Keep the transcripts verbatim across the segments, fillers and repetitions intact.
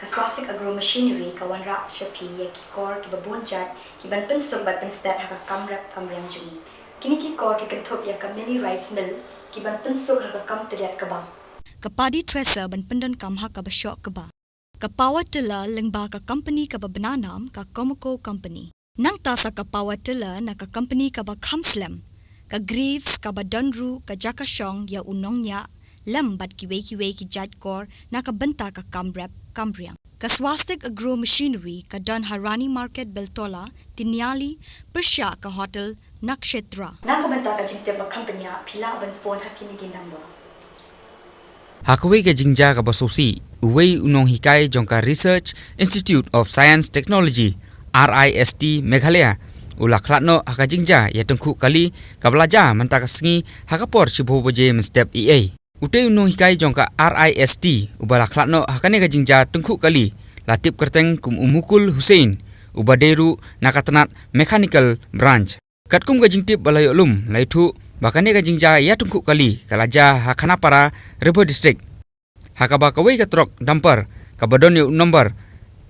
Ka Swastik Agro Machinery ka wanrah sha phi ïa ki kor kiba bun jait ki ban pynsuk bad pynstet ha ka kam rep kam riang jong ngi. Kine ki kor ki kynthup ïa ka mini rice mill ki ban pynsuk ha ka kam tylliat kaba. Ka paddy thresher ban pyndonkam ha kaba shoh kaba. Ka power tiller lyngba ka company kaba bna nam ka Comaco Company. Nangta sa ka power tiller na ka company kaba kham slem. Ka Greaves kaba don ruh ka jaka shong ïa u nongñiah lem bad kiwei kiwei ki jait kor na ka bynta ka kam rep kam riang. Ka Swastik Agro Machinery ka don ha Rani Market Beltola, Tiniali, pyrshah ka hotel Nakshetra. Na ka bynta ka jingtip ba kham bniah phi lah ban phone ha kine ki number. Ha kawei ka jingjia kaba sngewsih, uwei u nonghikai jong ka Research Institute of Science Technology, R I S T, Meghalaya, u la khlad noh ha ka jingjia ïa tyngkhuh kali kaba la jia mynta ka sngi ha ka por shiphew baje mynstep eiei. Utei u nonghikai jong ka R I S T uba la khlad noh ha kane ka jingjia tyngkhuh kali la tip kyrteng kum u Mukul Hussain, uba dei ruh na ka tnat Mechanical Branch. Katkum ka jingtip ba la ïoh lum, la ïathuh ba kane ka jingjia ïa tyngkhuh kali ka la jia ha Khanapara, Ri Bhoi District, ha kaba kawei ka trok dumper kaba don ïa u number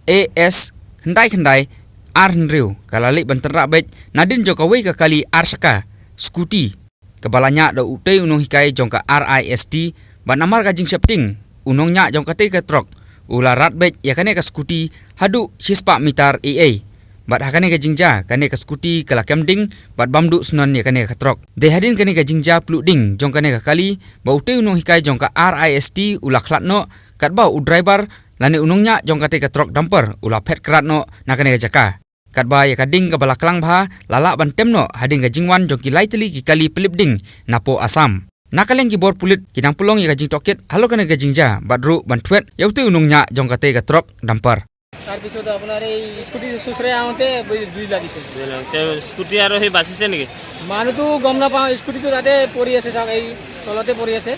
A S khyndai khyndai ar hynriew ka la leit ban tynrah beit nadien jong kawei ka kali ar shaka, scooty, kaba la ñiah da utei u nonghikai jong ka R I S T. Bad namar ka jingsheptieng u nongñiah jong katei ka trok u la rat beit ïa kane ka scooty haduh shispah mitar eiei. Bad ha kane ka jingjia kane ka scooty ka la kem ding bad bam duh snon ïa kane ka trok. Dei hadien kane ka jingjia pluh ding jong kane ka kali ba utei u nonghikai jong ka R I S T u la khlad noh, katba u driver lane u nongñiah jong katei ka trok dumper u la phet krad noh na kane ka jaka. Katba ïa ka ding kaba la klang bha la lah ban tem noh hadien ka jingwan jong ki lai tylli ki kali pylip ding napoh Assam. Na ka liang ki bor pulit ki dang pynlong ïa ka jingtohkit halor kane ka jingjia bad ruh ban thwet ïa utei u nongñiah jong katei ka trok dumper. তাৰপিছত আপোনাৰ এই স্কুটি চুচৰাই আহোঁতে দুই লাগিছে। দুই লাগিছে। স্কুটি আৰু সেই বাচিছে নেকি? মানুহটো গম নাপাওঁ, স্কুটিটো তাতে পৰি আছে চাওক, এই তলতে পৰি আছে,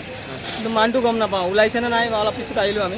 কিন্তু মানুহটো গম নাপাওঁ, ওলাইছে নে নাই, অলপ পিছত আহিলোঁ আমি।